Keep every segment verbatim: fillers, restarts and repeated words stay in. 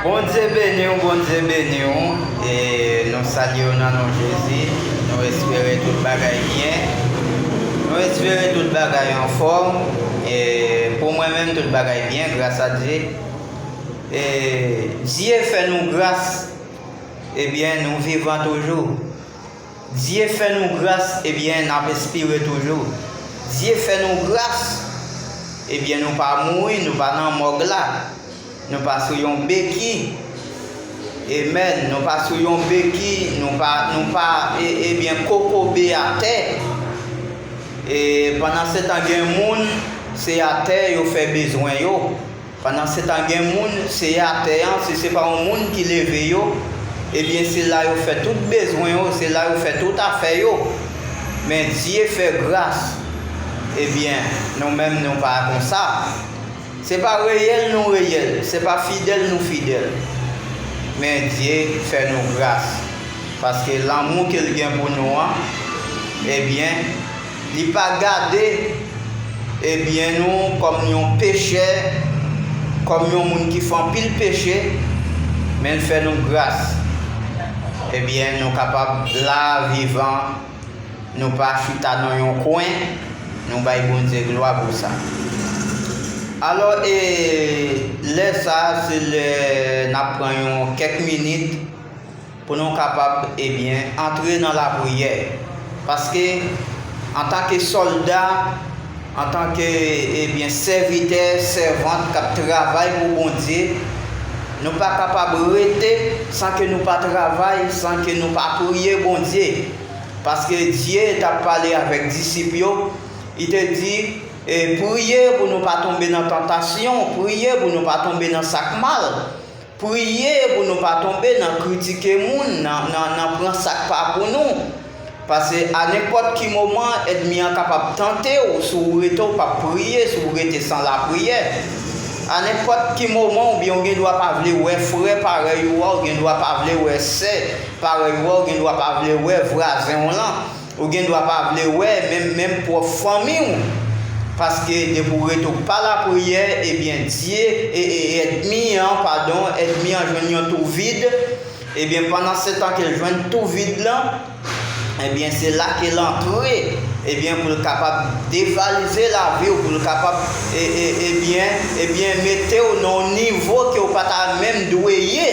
Bondye beni w, Bondye beni w. E nou salye w nan non Jezi. Nou espere tout bagay byen. Nou espere tout bagay anfòm. E pou mwen menm, tout bagay byen, gras a Dye. E Dye fè nou gras. Ebyen, nou vivan toujou. Dye fè nou gras, ebyen, n ap espire toujou. Dye fè nou gras, ebyen, nou pa mouri, nou pa nan mòg la. Nou pa sou yon beki. Amèn. Nou pa sou yon beki, nou pa, nou pa, e, ebyen, kokobe atè. E pandan se tan gen moun, se atè yo fè bezwen yo. Pandan se tan gen moun, se atè an, si se pa yon moun ki leve yo, ebyen, se la yo fè tout bezwen yo, se la yo fè tout afè yo. Men Dye fè gras. Ebyen, nou menm, nou pa konsa. Se pa reyèl nou reyèl, se pa fidèl nou fidèl. Men Dye fè nou gras. Paske lanmou ke l gen pou nou an, ebyen, li pa gade, ebyen, nou kòm yon pechè, kòm yon moun ki fè anpil peche, men l fè nou gras. Ebyen, nou kapab la, vivan, nou pa chita nan yon kwen, nou bay Bondye glwa pou sa. Alò, e lè sa a, se lè n ap pran yon kèk minit pou nou kapab, ebyen, antre nan lapriyè. Paske, antanke sòlda, antanke, ebyen, sèvitè, sèvant k ap travay pou Bondye, nou pa kapab rete san ke nou pa travay, san ke nou pa priye Bondye. Paske Dye t ap pale avèk disip yo, li te di, e, priye pou nou pa tonbe nan tantasyon, priye pou nou pa tonbe nan sa k mal. Priye pou nou pa tonbe nan kritike moun, nan, nan, nan pran sa k pa pou nou. Paske a nenpòt ki moman, ènmi an kapab tante w, si w rete w p ap priye, si w rete san lapriyè. A nenpòt ki moman, oubyen w gen dwa pa vle wè frè parèy ou a, ou gen dwa pa vle wè sè parèy ou a, ou gen dwa pa vle wè vwazen w lan. Ou gen dwa pa vle wè menm, menm pwòp fanmi w. Paske depi w rete w pa lapriyè, ebyen, Dye, e, e, ènmi an, padon, ènmi an jwenn yon twou vid. Ebyen, pandan se tan ke l jwenn twou vid lan, ebyen, se la ke l antre, ebyen, pou l kapab devalize lavi w, pou l kapab, e, e, ebyen, ebyen, mete w nan yon nivo ke w pa ta menm dwe ye.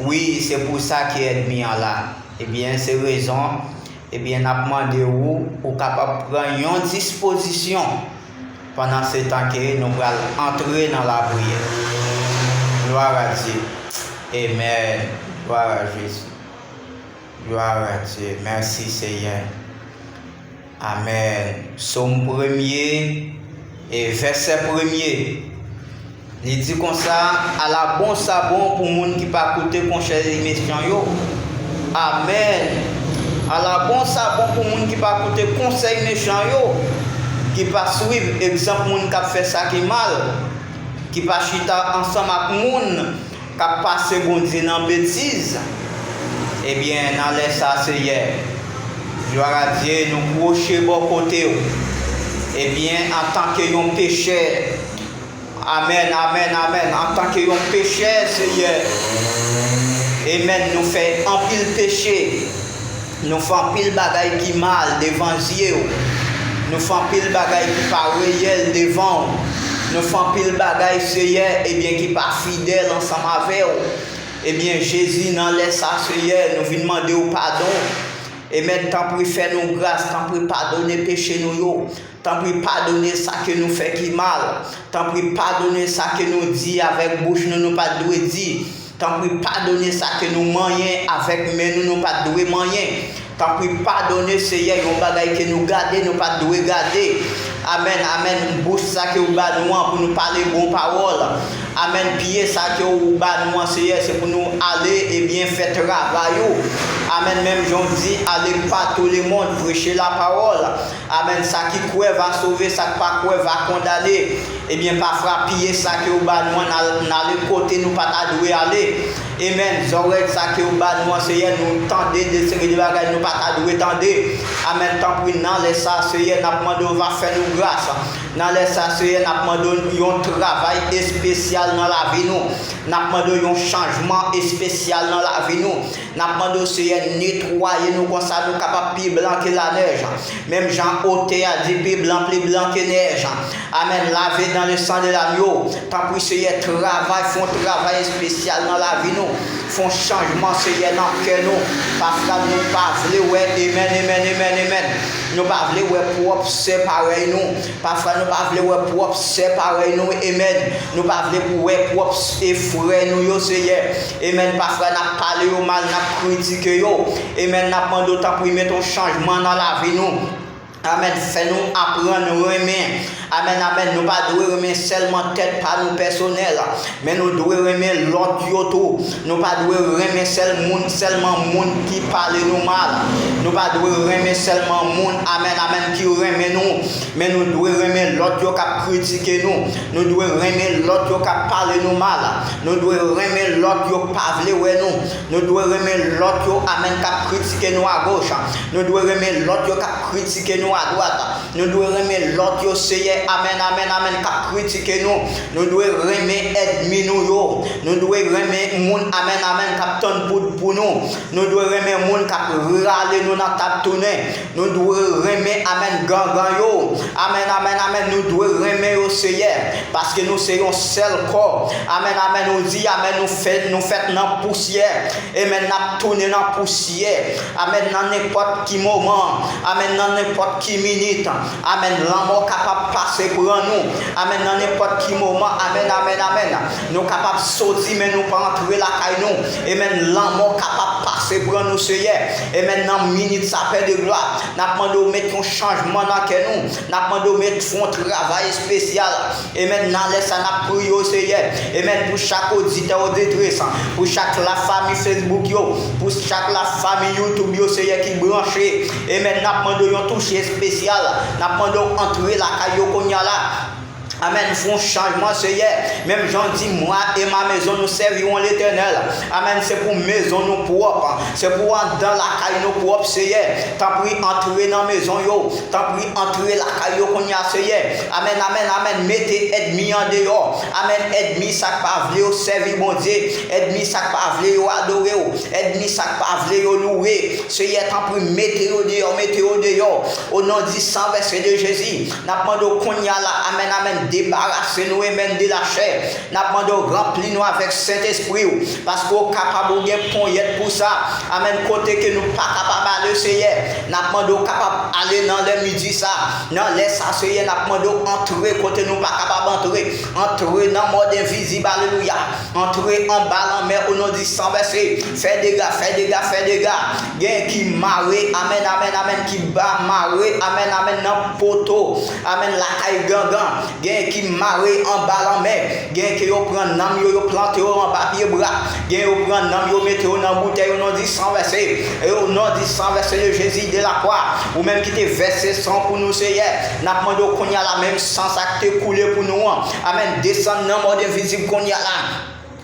Wi, se pou sa ke ènmi an la. Ebyen, se rezon, ebyen, n ap mande w, ou kapab pran yon dispozisyon pandan se tan ke nou pral antre nan lapriyè. Gloire à Dieu. Amen. Gloire à Jésus. Gloire à Dieu. Mèsi, Seyè. Amèn. Sòm premye, e vèsè premye. Li di konsa, ala bon sa bon pou moun ki pa koute konsèy mechan yo. Amèn. Ala bon sa bon pou moun ki pa koute konsèy mechan yo, ki pa swiv egzanp moun k ap fè sa ki mal, ki pa chita ansanm ak moun k ap pase Bondye nan betiz. Ebyen, nan lè sa, Seyè, gloire à Dieu, nou kwoche bò kote w. Ebyen, antanke yon pechè, amèn, amèn, amèn, antanke yon pechè, Seyè, amèn, nou fè anpil peche. Nou fè anpil bagay ki mal devan zye w. Nou fè anpil bagay ki pa reyèl devan w. Nou fè anpil bagay, Seyè, ebyen, ki pa fidèl ansanm avè w. Ebyen, Jezi, nan lè sa, Seyè, nou vin mande w padon. Amèn, tanpri fè nou gras, tanpri padone peche nou yo. Tanpri padone sa ke nou fè ki mal. Tanpri padone sa ke nou di avèk bouch nou, nou pa t dwe di. Tanpri padone sa ke nou manyen avèk men nou, nou pa t dwe manyen. Tanpri padone, Seyè, yon bagay ke nou gade, nou pa t dwe gade. Amèn, amèn. Bouch sa ke w ba nou an pou nou pale bon pawòl. Amèn. Pye sa ke w ba nou an, Seyè, se pou nou ale, ebyen, fè travay ou. Amèn. Menm jan w di, allez par tout le monde, prêchez la parole. Amèn. Sa ki kwè va sove, sa k pa kwè va kondane. Ebyen, pafwa, pye sa ke w ba nou an, n al, n ale kote nou pa ta dwe ale. Amèn. Zòrèy sa ke w ba nou an, Seyè, nou tande de seri de bagay nou pa ta dwe tande. Amèn. Tanpri, nan lè sa, Seyè, n ap mande w va fè nou gras. Nan lè sa, Seyè, n ap mande w yon travay espesyal nan lavi nou. N ap mande w yon chanjman espesyal nan lavi nou. N ap mande w, Seyè, netwaye nou konsa nou kapab pi blan ke lanèj. Menm jan otè a di, pi blan, pli blan ke nèj. Amèn. Lavé dans le sang de l'agneau. Tanpri, Seyè, travay, fè yon travay espesyal nan lavi nou. Fè yon chanjman, Seyè, nan kè nou. Pafwa nou pa vle wè, amèn, amèn, amèn, amèn. Nou pa vle wè pwòp sè parèy nou. Pafwa nou pa vle wè pwòp sè parèy nou, amèn. Nou pa vle pou wè pwòp s- e frè nou yo, Seyè. Amèn. Pafwa n ap pale yo mal, n ap kritike yo. Amèn. N ap mande w tanpri mete yon chanjman nan lavi nou. Amèn. Fè nou aprann renmen. Amèn, amèn. Nou pa dwe renmen sèlman tèt pa nou pèsonèl, men nou dwe renmen lòt yo tou. Nou pa dwe renmen sèl moun, sèlman moun ki pale nou mal. Nou pa dwe renmen sèlman moun, amèn, amèn, ki renmen nou. Men nou dwe renmen lòt yo k ap kritike nou. Nou dwe renmen lòt yo k ap pale nou mal. Nou dwe renmen lòt yo k pa vle wè nou. Nou dwe renmen lòt yo, amèn, k ap kritike nou agoch. Nou dwe renmen lòt yo k ap kritike nou adwat. Nou dwe renmen lòt yo, Seyè, amèn, amèn, amèn, k ap kritike nou. Nou dwe renmen ènmi nou yo. Nou dwe renmen moun, amèn, amèn, k ap tann poud pou nou. Nou dwe renmen moun k ap rale nou nan tab tounen. Nou dwe renmen, amèn, gangan yo. Amèn, amèn, amèn. Nou dwe renmen yo, Seyè, paske nou se yon sèl kò. Amèn, amèn. Ou di, amèn, nou fèt, nou fèt nan pousyè. Amèn, n ap tounen nan pousyè. Amèn, nan nenpòt ki moman. Amèn, nan nenpòt ki minit. Amèn, lanmò kapab pase pran nou. Amèn, nan nenpòt ki moman. Amèn, amèn, amèn. Nou kapab soti, men nou pa antre lakay nou. Amèn, lanmò kapab pase pran nou, Seyè. Amèn, nan minit sa, Pè de glwa, n ap mande w met yon chanjman nan kè nou. N ap mande w met fè yon travay espesyal. Amèn, nan lè sa, n ap priye w, Seyè. Amèn, pou chak oditè, oditris, pou chak lafanmi Facebook yo, pou chak lafanmi YouTube yo, Seyè, ki branche. Amèn, n ap mande w yon touche espesyal. N ap mande w antre lakay yo kounye a la. Amèn. Fè yon chanjman, Seyè. Menm jan w di, moi et ma maison, nous servirons l'Éternel. Amèn. Se pou mezon nou pwòp. Se pou anndan lakay nou pwòp, Seyè. Tanpri, antre nan mezon yo. Tanpri, antre lakay yo kounye a, Seyè. Amèn, amèn, amèn. Mete ènmi an deyò. Amèn. Ènmi sa k pa vle yo sèvi Bondye. Ènmi sa k pa vle yo adore w. Ènmi sa k pa vle yo louwe. Seyè, tanpri, mete yo deyò, mete yo deyò. O non di san vèse de Jezi, n ap mande w kounye a la, amèn, amèn, debarase nou, amèn, de lachè. N ap mande w ranpli nou avèk Sentespri w, paske w kapab, ou gen ponyèt pou sa. Amèn, kote ke nou pa kapab ale, Seyè, n ap mande w kapab ale nan lè midi sa. Nan lè sa, Seyè, n ap mande w antre kote nou pa kapab antre. Antre nan mond envizib, alelouya. Antre anba lanmè, o non di san vèse. Fè dega, fè dega, fè dega. Gen ki mare, amèn, amèn, amèn, ki ba mare, amèn, amèn, nan poto, amèn, lakay gangan. Gen ki mare anba lanmè. Gen ke yo pran nanm yo, yo plante yo anba pye bwa. Gen yo pran nanm yo, mete yo nan boutèy, o non di san vèse. E o non di san vèse de Jezi de la kwa, ou menm ki te vèse san pou nou, Seyè, n ap mande w kounye a la, menm san sa k te koule pou nou an. Amèn. Desann nan mond envizib kounye a la.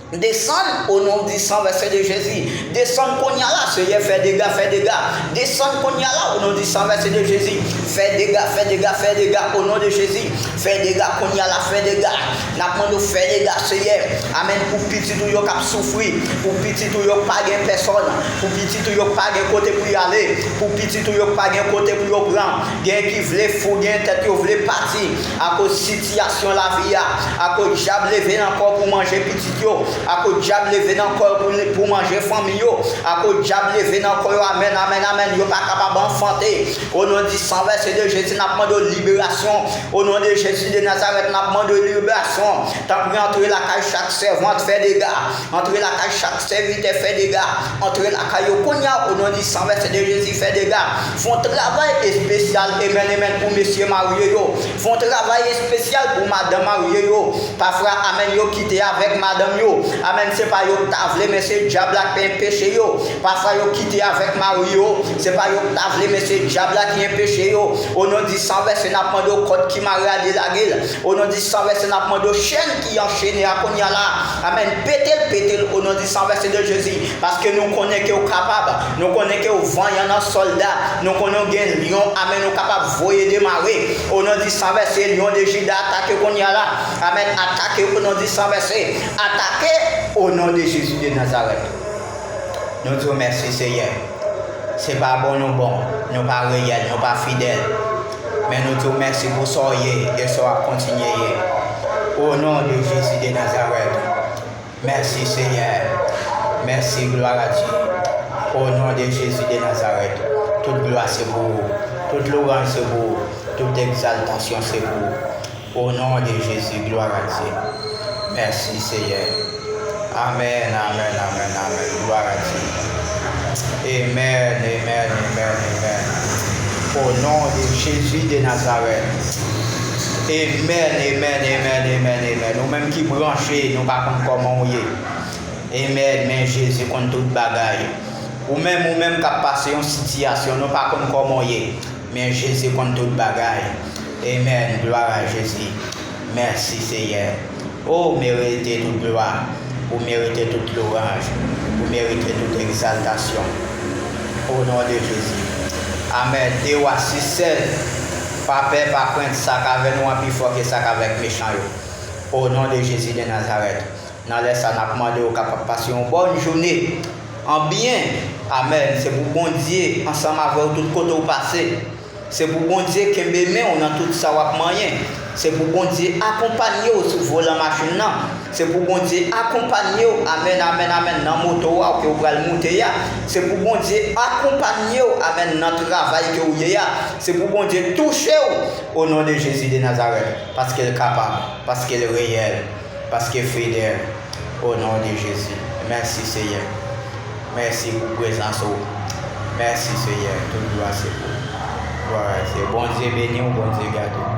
Desann, o non di san vèse de Jezi. Desann kounye a la, Seyè, fè dega, fè dega. Desann kounye a la, o non di san vèse de Jezi. Fè dega, fè dega, fè dega, o non de Jezi. Fè dega kounye a la, fè dega. N ap mande w fè dega, Seyè. Amèn. Pou pitit ou yo k ap soufri. Pou pitit ou yo k pa gen pèsòn. Pou pitit ou yo k pa gen kote pou y ale. Pou pitit ou yo k pa gen kote pou yo pran. Gen ki vle fou, gen tèt yo vle pati. Akoz sitiyasyon lavi a. Akoz dyab leve nan kò pou manje pitit yo. Akoz dyab leve nan kò pou, pou manje fanmi yo. Akoz dyab leve nan kò yo. Amèn, amèn, amèn. Yo pa kapab anfante. O non di san vèse de Jezi, n ap mande w liberasyon. O non de Jezi de Nazarèt, n ap mande w liberasyon. Tanpri, antre lakay chak sèvant, fè dega. Antre lakay chak sèvitè, fè dega. Antre lakay yo kounye a, o non di san vèse de Jezi, fè dega. Fè yon travay espesyal, amèn, amèn, pou mesye marye yo. Fè yon travay espesyal pou madanm marye yo. Pafwa, amèn, yo kite avèk madanm yo. Amèn. Se pa yo k ta vle, men se dyab la k enpeche yo. Pafwa yo kite avèk mari yo. Se pa yo k ta vle, men se dyab la ki enpeche yo. O non di san vèse, n ap mande w kòd ki mare a delage l. O non di san vèse, n ap mande w chèn ki anchene a kounye a la. Amèn. Pete l, pete l, o non di san vèse de Jezi. Paske nou konnen ke w kapab. Nou konnen ke w vanyan nan sòlda. Nou konnen w gen lyon. Amèn. Ou kapab voye demare. O non di san vèse, lyon de Jida atake kounye a la. Amèn. Atake o non di san vèse. Atake o non de Jezi de Nazarèt. Nou di w mèsi, Seyè. Se pa bon nou bon, nou pa reyèl, nou pa fidèl. Men nou di w mèsi pou sa w ye e sa w ap kontinye ye. O non de Jezi de Nazarèt. Mèsi, Seyè. Mèsi, glwa a Dye. O non de Jezi de Nazarèt. Tout glwa se pou ou. Tout lwanj se pou ou. Tout egzaltasyon se pou ou. O non de Jezi, glwa a Dye. Mèsi, Seyè. Amèn, amèn, amèn, amèn. Glwa a Dye. Amèn, amèn, amèn, amèn. O non de Jezi de Nazarèt. Amèn, amèn, amèn, amèn, amèn. Ou menm ki branche, nou pa konn kòman w ye. Amèn, men Jezi konn tout bagay. Ou menm, ou menm k ap pase yon sitiyasyon, nou pa konn kòman w ye. Men Jezi konn tout bagay. Amèn, glwa a Jezi. Mèsi, Seyè. O, ou merite tout glwa. Ou merite tout lwanj. Ou merite tout egzaltasyon. O non de Jezi. Amèn. De wa sis sèz. Pa pè, pa krent, sa k avè nou an pi fò ke sa k avèk mechan yo. O non de Jezi de Nazarèt. Nan lè sa, n ap mande w kapab pase yon bòn jounen an byen. Amèn. Se pou Bondye ansanm avè w tout kote w pase. Se pou Bondye kenbe men w nan tout sa w ap manyen. Se pou Bondye akonpanye w sou volan machin nan. Se pou Bondye akonpanye w, amèn, amèn, amèn, nan moto a ke w pral moute a. Se pou Bondye akonpanye w, amèn, nan travay ke w ye a. Se pou Bondye touche w, o non de Jezi de Nazarèt, paske l kapab, paske l reyèl, paske fidèl. O non de Jezi. Mèsi, Seyè. Mèsi pou prezans ou. Mèsi, Seyè. Tout glwa se pou ou. Glwa a Dye. Bondye beni w, Bondye gade w.